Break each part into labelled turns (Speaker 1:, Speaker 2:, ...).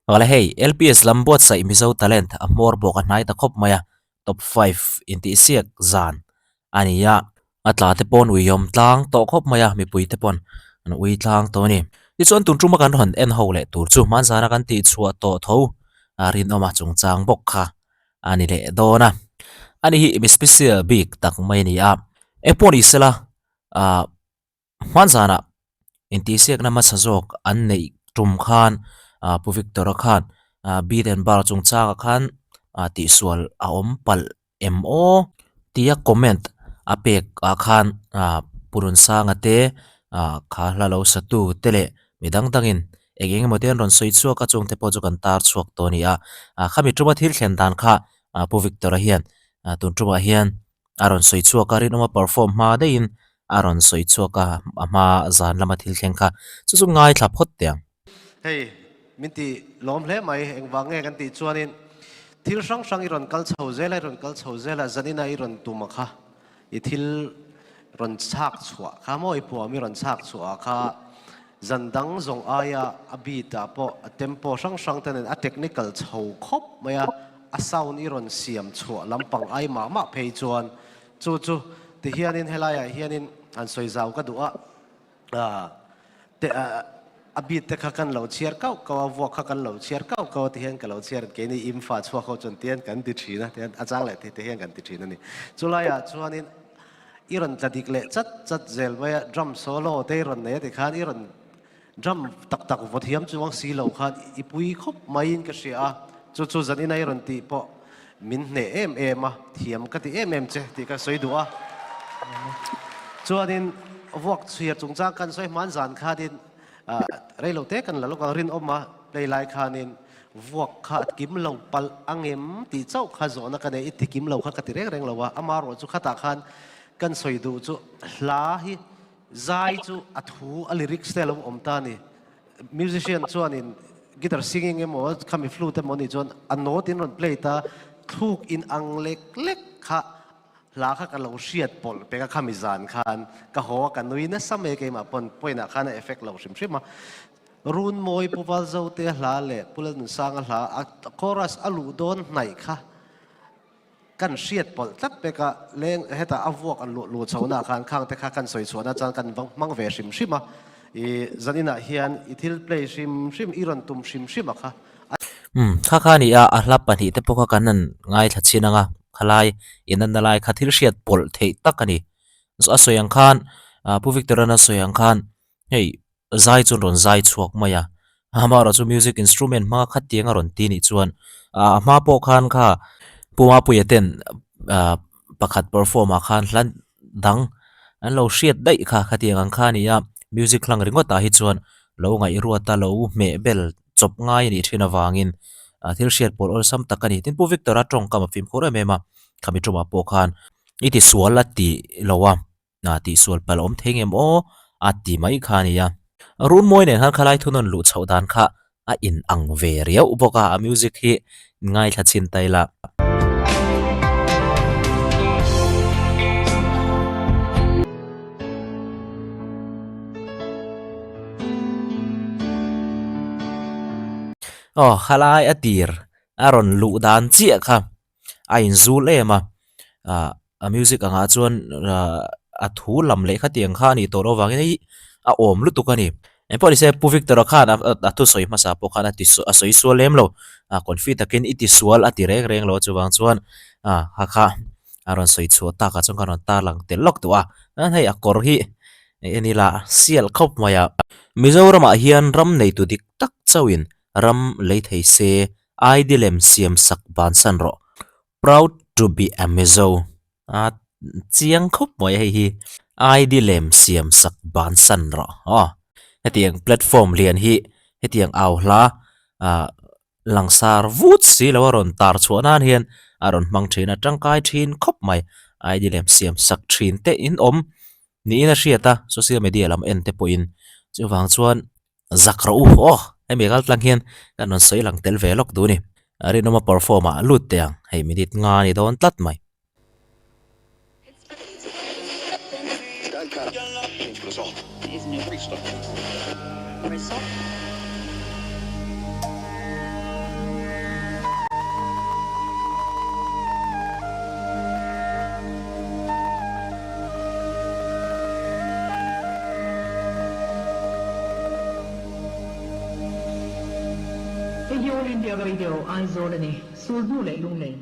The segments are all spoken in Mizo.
Speaker 1: Awle hei, LPS lam buatsaih Mizo Talent a hmawr bawk a hnai ta khawp mai a, top five intihsiak zan a ni a. A tla te pawn uiawm tlang tawh khawp mai a, mipui te pawn an ui tlang tawh a ni. Tichuan tun tuma kan rawn en ho leh tur chu hmanzana kan tihchhuah tawh tho a rinawm a chungchang bawk kha a ni leh dawn a. Ani hi mi special bik tak mai a ni a, engpawh ni sela ah Hmanzanah intihsiakna hmasa zawk an neih tum khan ah Pu Victor-a khan ah beat and bar chungchangah khan ah tihsual a awm palh em aw tia comment a pek ah khan ah Pu Runsanga te ah kha hla lo satu te leh mi dang dangin eng eng emaw te an rawn sawi chhuak a chungte pawh chu kan tar chhuak tawh a ni a ah khami tuma thil thlen dan kha ah Pu Victor-a hian ah tun tumah hian a rawn sawi chhuak a rinawma perform hma daihin a rawn sawi chhuak a a hma zan lama thil thleng kha chu chu ngaithla phawt teh ang.
Speaker 2: Hei min ti lawm hle mai engvang nge kan tih chuanin thil hrang hrang i rawn kal chho zel a i rawn kal chho zel a zanina i rawn tum a kha i thil rawn chhak chhuah kha maw i puam i rawn chhak chhuah kha zan dang zawng aia a beat ah pawh a tempo hrang hrang te nen a technical chho khawp mai a. A sound i rawn siam chhuah lampang ai mah mah phei chuan chu chu ti hianin helaiah hianin han sawi zau ka duh a, te a beat te kha kan lo chhiar kauh kauh a, vuak kha kan lo chhiar kauh kauh a ti hian ka lo chhiar keini imfa chhuak ho chuan tihian kan ti thin a, tihian a chang leh thei te hian kan ti thin a ni. Chulaiah chuanin i rawn tla dik leh chat chat zel mai a, drum solo te i rawn nei a tikhan i rawn Drum tak tak vaw thiam chuang si lo khan i pui khawp maiin ka hria a, chu chu zan inai rawn tih pawh min hneh em em a, thiam ka ti em em che tih ka sawi duh a. Chuanin vuak chhiar chungchang kan sawi hman zan khanin reilo te kan la lawk ang rinawm a play lai khanin vuak kha a kim lo palh angem tih chauh kha zawhna ka nei i ti kim lo kha ka ti reng reng lo a, amaherawhchu khatah khan kan sawi duh chu hla hi Zai chu a thu a lyrics te a lo awm ta a ni. Musician chuanin guitar singing emaw khami flute emaw nih chuan a note in rawn play ta thluk in ang lek lek kha hla kha ka lo hriat pawlh pek a khami zan khan ka haw a ka nui nasa mai keimah pawn point ah khan a effect lo hrim hrim a. Runmawi Pu Valzote hla leh Pu Lalnunsanga hla a chorus a luh dawn hnaih kha Kan hriat pawlh tlat pek a, leng hetah a vuak an luh luh chhohna ah khan khang te kha kan sawi chhuahna chuan kan va hmang ve hrim hrim a, i zaninah hian i thil play hrim hrim, i rawn tum hrim hrim a kha.
Speaker 1: Umm, kha kha a ni a, a hla pahnihte pawh kha kan han ngaithla chin ang a, khalai inanna lai kha thil hriat pawlh theih tak a ni. A sawi ang khan, Pu Victor-a'n a sawi ang khan hei Zai chuan rawn zai chhuak mai a, amaherawh chu music instrument hmanga khat tiang a rawn ti nih chuan a hma pawh khan kha Pu Mapuia ten ah pakhat perform ah khan hla dang an lo hriat daih kha khatiang ang kha a ni a, music hlang ringawt ah hi chuan lo ngaihruat a lo hmeh bel chawp ngai a nih thin avangin ah thil hriat pawl awlsam tak a ni. Tin Pu Victor-a tawngkam a fimkhur em em a, khami tumah pawh khan i tisual a ti lo a. Hna tihsual palh awm thei ngem aw a ti mai kha a nia. Runmawi nen khan khalai thunawn luh chhoh dan kha a in ang ve riauh bawk a, a music hi ngaithla chhin ta ila. Aw khalai a tir a rawn luh dan chiah kha a inzul em a, ah a music angah chuan ah a thu lam leh khatiang kha a nih tawh loh avangin hei a awm lutuk a ni. Engpawh nise Pu Victor-a khan a thusawi hmasa pawh khan a ti a sawi sual lem lo, ah confi takin i ti sual a ti reng reng lo a chuvang chuan ah kha kha a rawn sawi chhuah takah chuan ka rawn tarlang tel lawk duh a, hei a kawr hi en ila sial khawp mai a. Mizoramah hian ram neitu dik tak chauhin ram lei thei se ID lem siam sak bansan rawh. Proud to be a Mizo. A chiang khawp mai hei hi. ID lem siam sak bansan rawh aw. Hetiang platform lian hi hetiang au hla ah langsar vut si lo a rawn tar chhuah nan hian a rawn hmang thin a tangkai thin khawp mai. ID lem siam sak thin te in awm niin a hriat a social media lam en te pawhin chuvang chuan Zak rawh u aw, hemi kal tlang hian kan rawn sawi lang tel ve lawk duh a ni. Rinawma perform ah lut teh ang, hei minute nga a ni dawn tlat mai.
Speaker 3: All India Radio, Aizawl a ni. Sulhnu leh Lunglen.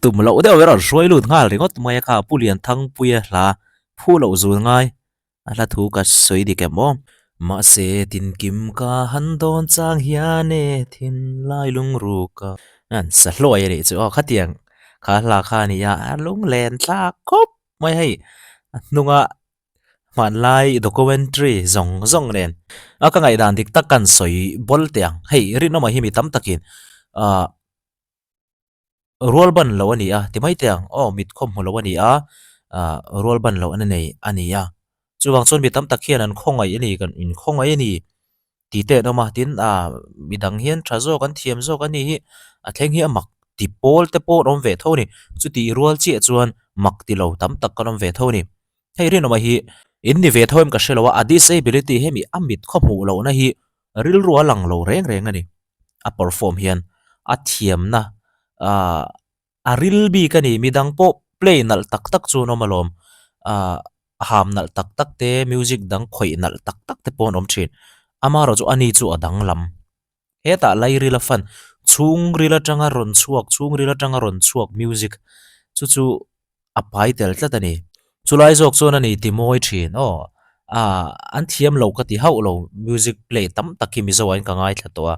Speaker 1: Tum loh deuh erawh hruai lut nghal ringawt mai a kha Pu Lianthangpuia hla phu loh zul ngai a hla thu ka sawi dik em aw. Mahse tinkim ka han dawn chang hian e thinlai lungruk a an sa hluai a nih chu aw khatiang kha hla kha a ni a a lunglen thlak khawp mai hei a hnunga hmanlai documentary zawng zawng nen a ka ngaihdan dik tak kan sawi bawl teh ang hei rinawma hi mi tam takin ah. Rual ban lo a ni a, ti mai teh ang, aw mit khawm hmu lo a ni a, ah rual ban loh na nei a ni a. Chuvang chuan mi tam tak hian an khawngaih a ni, kan inkhawngaih a ni tih te an awm a, tin ah midang hian tha zawk an thiam zawk a ni hi a thleng hi a mak ti pawl te pawh an awm ve tho a ni. Chutih rual chiah chuan mak ti lo tam tak kan awm ve tho a ni. Hei rinawma hi in ni ve tho em ka hre lo a, a disability hemi a mit khaw hmuh lohna hi rilru a lang lo reng reng a ni. A perform hian a thiamna ahh a ril bik a ni midang pawh play nalh tak tak chu an awm alawm ahh ham nalh tak tak te music dang khawih nalh tak tak te pawh an awm thin amaherawh chu ani chu a danglam hetah lairil a fan chhungril atanga rawn chhuak chhungril atanga rawn chhuak music chu chu. a pai tel tlat a ni. Chulai zawk chuan a ni ti mawi thin aw ah an thiam lo ka ti hauh lo music play tam tak hi Mizo ah hian ka ngaithla tawh a.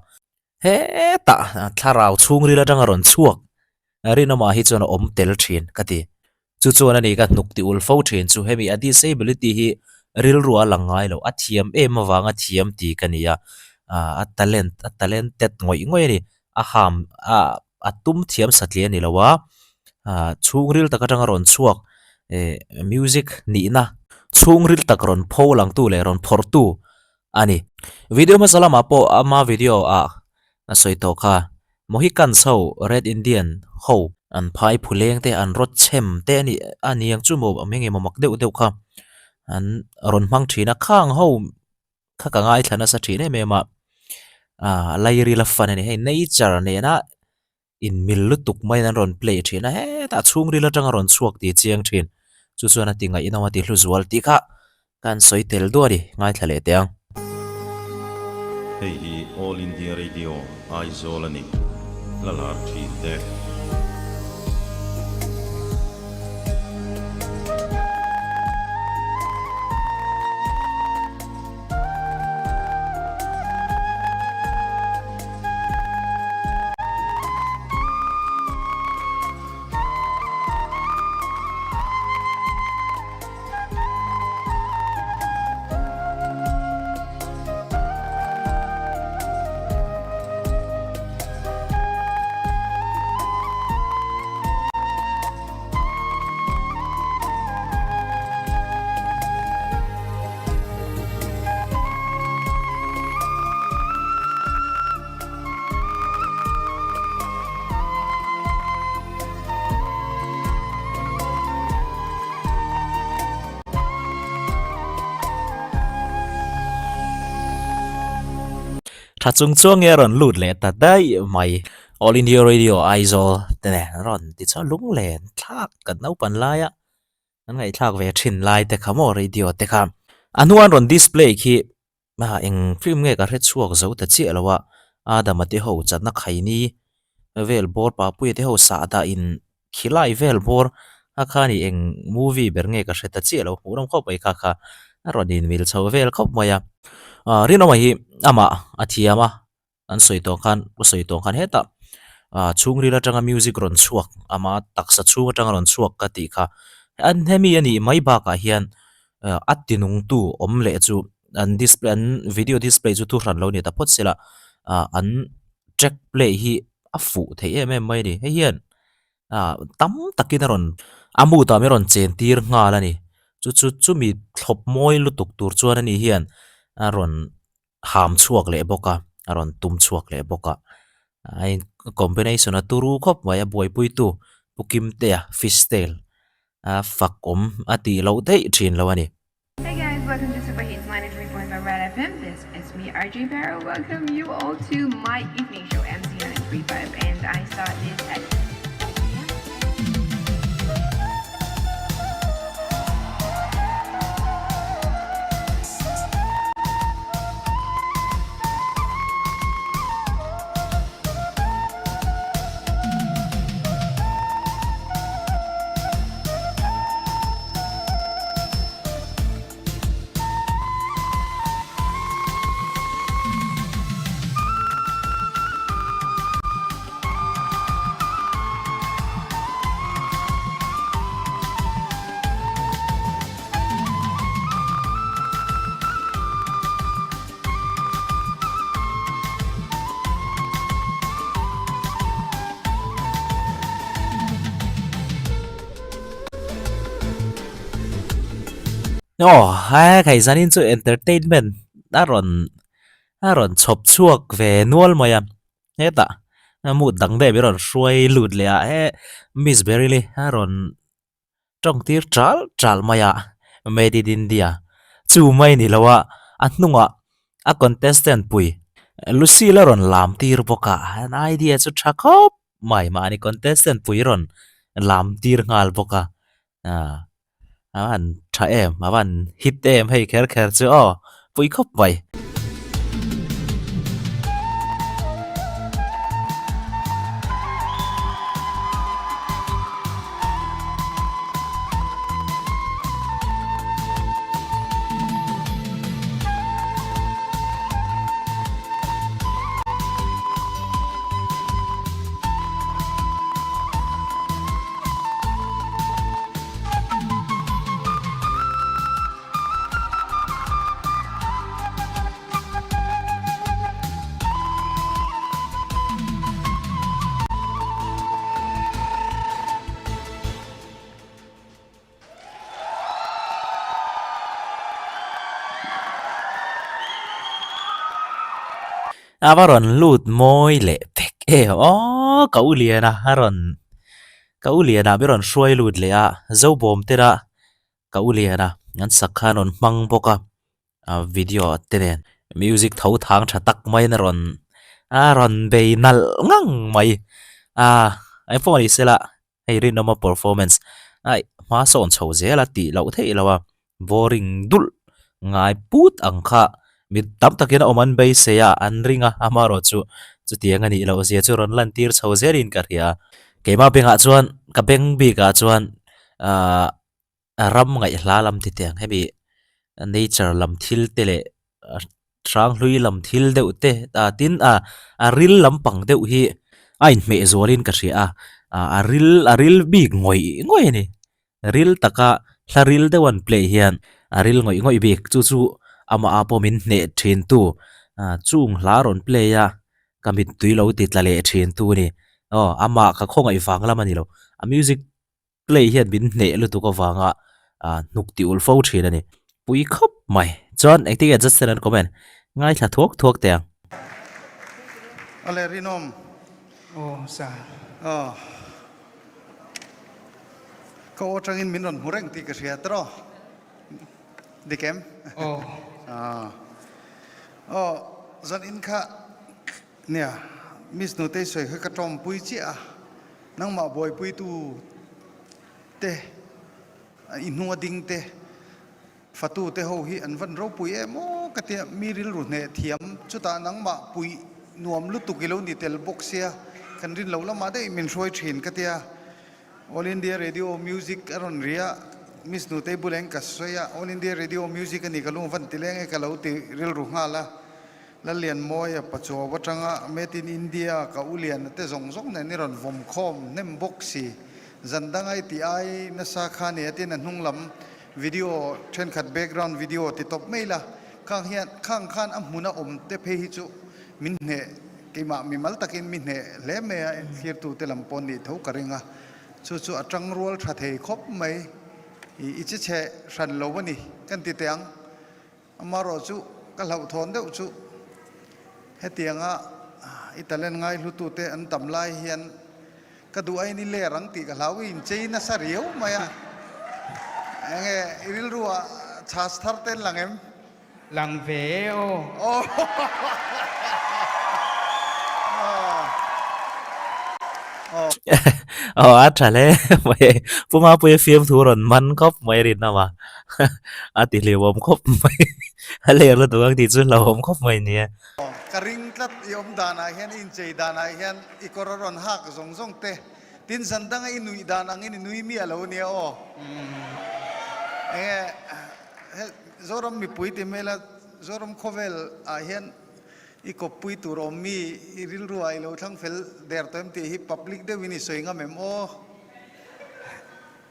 Speaker 1: Hetah thlarau chhungril atanga rawn chhuak rinawmah hi chuan a awm tel thin ka ti. Chu chuan a ni ka hnuk ti ul fo thin chu hemi a disability hi rilru a lang ngai lo a thiam em avanga thiam ti ka ni a ah a talent a talented ngawih ngawih a ni a ham a a tum thiam satliah a ni lo a ah chhungril tak atanga rawn chhuak eh music nihna chhungril tak rawn pho lang tu leh rawn phawrh tu a ni. Video hmasa lamah pawh ama video ah a sawi tawh kha Mohicans ho Red Indian ho an phai phuleng te an rawt chhem te a nih a ni ang chu maw eng emaw mak deuh deuh kha an rawn hmang thin a khang ho. kha ka ngaithla nasa thin em em a ah lairil a fan a ni hei nature nena in mil lutuk maiin an rawn play thin a hetah chhungril atanga rawn chhuak tih chiang thin chu chuan a ti ngaihnawm a ti hlu zual tih kha kan sawi tel duah a ni ngaithla leh teh ang.
Speaker 4: Hei hi All India Radio Aizawl a ni, hla lar thin te.
Speaker 1: Tha chung chuang nge a rawn lut leh ta daih mai. All India Radio Aizawl te nen an rawn ti chuan lunglen thlak kan naupan laia an ngaihthlak ve thin lai te kha maw radio te kha. A hnua an rawn display khi ah eng film nge ka hre chhuak zo ta chiah lo a, Adama te ho chatna khaini vel bawr Papuia te ho sah dah in khilai vel bawr a kha ni eng movie ber nge ka hre ta chiah lo hmuh ram khawp mai kha kha a rawn inmil chho vel khawp mai a. Ah Rinawma hi amah a thiam a. An sawi tawh khan ka sawi tawh khan hetah ah chhungril atanga music rawn chhuak ama taksa chhung atanga rawn chhuak ka tih kha an hemi a nih mai bakah hian ah a ti nungtu awm leh chu an display an video display chu thu hran lo ni ta phawt sela ah an track play hi a fuh thei em em mai a ni hei hian ah tam takin a rawn a mood ah min rawn chen tir nghal a ni chu chu chumi thlawp mawi lutuk tur chuan ani hian. a rawn ham chhuak leh bawk a a rawn tum chhuak leh bawk a a in combination a turu khawp mai a buaipuitu Pu Kimtea fish tail a fak awm a tih loh daih thin lo a ni.
Speaker 5: Hey guys, welcome to Super Hits 93.5 Red FM. This is me, RJ Barrow. Welcome you all to my evening show, MC 935, and I start this at
Speaker 1: Aw he khai zanin chu entertainment a rawn a rawn chhawp chhuak ve nual mai a hetah mood dang deuh hi a rawn hruai lut leh a he miss Beryl-i a rawn tawng tir chal chal mai a made in India chu mai ni lo a a hnungah a contestant pui Lucille a rawn lam tir bawk a an idea chu tha khawp mai mahni contestant pui rawn lam tir nghal bawk a ah a han tha em a van hit em hei kher kher chu aw pui khawp mai. A va rawn lut mawi leh vek em aw ka u lian a a rawn ka u lian ah mi rawn hruai lut leh a zobawm te lah Ka u lian a, an sak khan rawn hmang bawk a, a video te nen music tho thang tha tak maiin a rawn a rawn bei nalh ngang mai a engpawh ni sela hei rinawma performance aih hma sawn chho zel a tih loh theih loh a boring dulh ngai put ang kha mi tam takin a awm an beisei a an ring a amaherawhchu chutiang a nih loh zia chu rawn lan tir chho zelin ka hria keimah bengah chuan ka beng bikah chuan ahh. a ram ngaihhla lam ti teh ang hemi nature lam thil te leh hranghlui lam thil deuh te ah tin ah a ril lampang deuh hi a inhmeh zualin ka hria a ah a ril a ril bik ngawih ngawih a ni ril taka hla ril deuh an play hian a ril ngawih ngawih bik chu chu amah ah pawh min hneh thin tu ah chung hla rawn play a ka mittui lo ti tla leh thin tu a ni aw amah ka khawngaih vang lam a ni lo a music play hian min hneh lutuk avanga ah hnuk tih ulh fo thin a ni. Pui khawp mai. Chuan engtin nge Justin an comment? Ngaithla thuak thuak teh ang.
Speaker 6: Ale rinawm.
Speaker 7: Aw sa.
Speaker 6: Aw. Ka aw atangin min rawn hmu reng tih ka hria tawh. Dik em?
Speaker 7: Aw.
Speaker 6: Aw zan in kha nia Miss Nutei sawi kha ka tawmpui chiah a. Nangmah buaipuitu te, i hnunga ding te, fatu te ho hi an van ropui em aw ka tia, mi rilru hneh thiam, chutah nangmah puih nuam lutuk i lo ni tel bawk sia, kan rin loh lamah daih min hruai thin ka tia. All India Radio Music a rawn ri a, Miss Nutei Buleng ka sawi a, All India Radio Music a ni ka lung van ti leng e ka lo ti rilru nghal a. Lallianmawia Pachuau atanga Made in India ka u lian te zawng zawng nen i rawn vawm khawm hnem bawk si. Zan danga i tih ai nasa kha nia tin a hnung lam video thenkhat background video ti tawp mai la. Khang hian khang khan a hmuna awm te phei hi chu min hneh keimah mimal takin mi hneh hle mai a thlirtu te lam pawh nih tho ka ring a. Chu chu a tang rual tha thei khawp mai i i che chhe hran lo a ni kan ti teh ang. Amaherawh chu. Ka hlauhthawn deuh chu hetianga i talent ngaihlutute an tam lai hian ka duh aiin i ler ang tih ka hlau i inchei nasa riau mai a. Enge i rilru ah chhas thar te an lang em?
Speaker 7: Lang ve e aw.
Speaker 1: Aw a tha hle mai e. Pu Mapuia fiamthu rawn man khawp mai rinawm a. A ti hlimawm khawp mai. A ler lutuk ang tih chu hlauhawm khawp mai nia.
Speaker 6: Ka ring tlat i awm danah hian i inchei danah hian i kawr a rawn hak zawng zawng te. Tin zan danga i nuih dan angin i nui miah lo nia aw. Enge he Zoram mipui ti hmela Zoram khawvel ah hian i kawppui tur awm mi i rilru ah i lo thlang fel der tawh em tih hi public deuhin i sawi ngam em aw.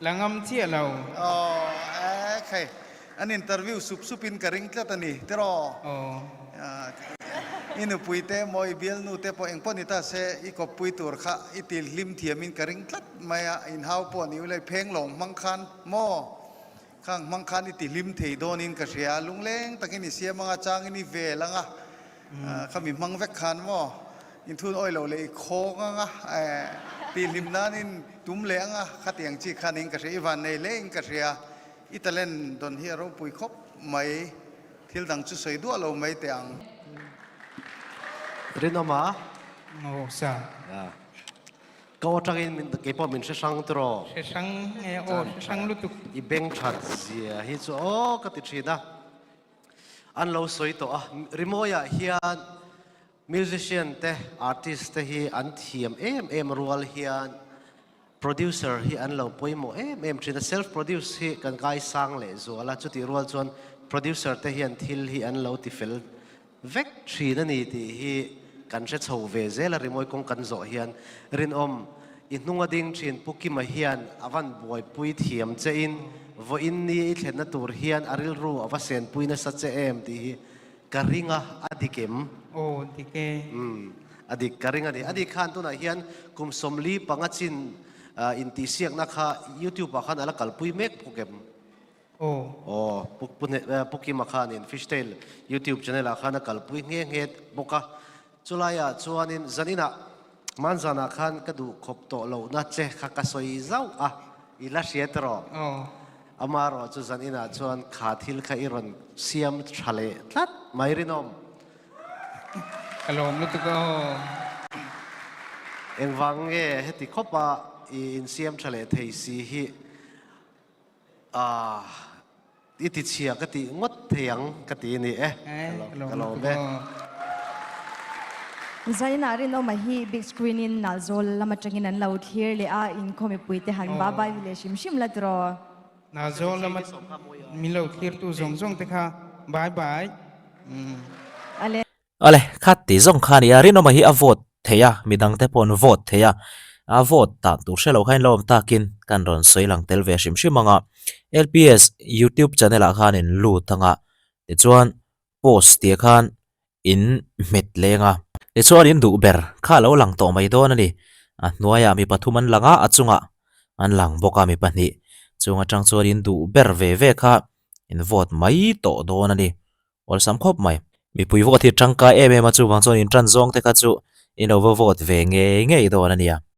Speaker 7: La ngam chiah lo.
Speaker 6: Aw e khai an interview sup sup in ka ring tlat a ni tiraw.
Speaker 7: Aw.
Speaker 6: I nupui te emaw i bialnu te pawh engpawh ni ta se i kawppui tur kha i til hlim thiam in ka ring tlat mai a, inhau pawh ni ula i pheng lawng hmang khan maw khang hmang khan i ti hlim thei dawn in ka hria, lungleng takin i siam anga changin i vel anga Khami hmang vek khan maw inthun awi loh leh i khawng anga tih hlim nanin tum leh anga khatiang chi khanin ka hria, i van nei hle in ka hria, i talent dawn hi a ropui khawp mai, thil dang chu sawi duah lo mai teh ang.
Speaker 2: Rinawma.
Speaker 7: Aw sa.
Speaker 2: Ka aw atangin min keipawh min hre hrang tiraw?
Speaker 7: Hre hrang e aw hre hrang lutuk.
Speaker 2: I beng that zia hi chu aw ka ti thin a. An lo sawi tawh a, rimawiah hian musician te, artist te hi an thiam em em rual hian producer hi an lo pawimawh em em thin a, self produce hi kan ngaisang leh zual a, chutih rual chuan producer te hian thil hi an lo ti fel vek thin a ni tih hi kan hre chho ve zel a, rimawi kawng kan zawh hian rinawm I hnung a ding thin Pu Kima hian a van buaipui thiam che in vawiin ni i thlenna tur hian a rilru a va senpui nasa che em tih hi ka ring a, a dik em?
Speaker 7: Aw dik e.
Speaker 2: Umm a dik ka ring a ni. A dik khan tunah hian kum 45 chin intihsiakna kha YouTube ah khan a la kalpui mek bawk em?
Speaker 7: Aw.
Speaker 2: Aw Pu Pu Pu Kima khanin Fishtail YouTube channel ah khan a kalpui nghe nghe bawk a. Chulaiah chuanin zaninah Manzanah khan ka duh khawp tawh lohna che kha ka sawi zauh a, i la hriat rawh. Amaherawh chu zaninah chuan kha thil kha i rawn siam tha leh tlat mai rinawm.
Speaker 7: Ka lawm lutuk aw.
Speaker 2: Engvang nge heti khawpa i insiam tha leh thei si hi Aah, i ti chhia ka tih ngawt thei ang ka ti a ni e. Ka lawm e.
Speaker 8: Zainah Rinawma hi big screen in Nalzawl lam atangin an lo thlir leh a, inkhawm mipui te han ba bai leh hrim hrim la tiraw.
Speaker 7: Nalzawl lama min lo thlirtu zawng zawng te kha bye bye.
Speaker 8: Ale.
Speaker 1: Awle, kha ti zawng kha a ni a, Rinawma hi a vote thei a, midang te pawh an vote thei a, a vote dan tur hre lo kha in lo awm takin kan rawn sawi lang tel ve hrim hrim ang a, LPS youtube channel ah khan in lut ang a, tichuan post tih ah khan in hmet leng a, tichuan in duh ber kha a lo lang tawh mai dawn a ni, a hnuaiah mi pathum an lang a, a chungah an lang bawk a mi pahnih, chung atang chuan in duh ber ve ve kha in vote mai tawh dawn a ni. Awlsam khawp mai. Mipui vote hi tangkai em em a chuvang chuan in tan zawng te kha chu in lo va vote ve ngei ngei dawn a nia.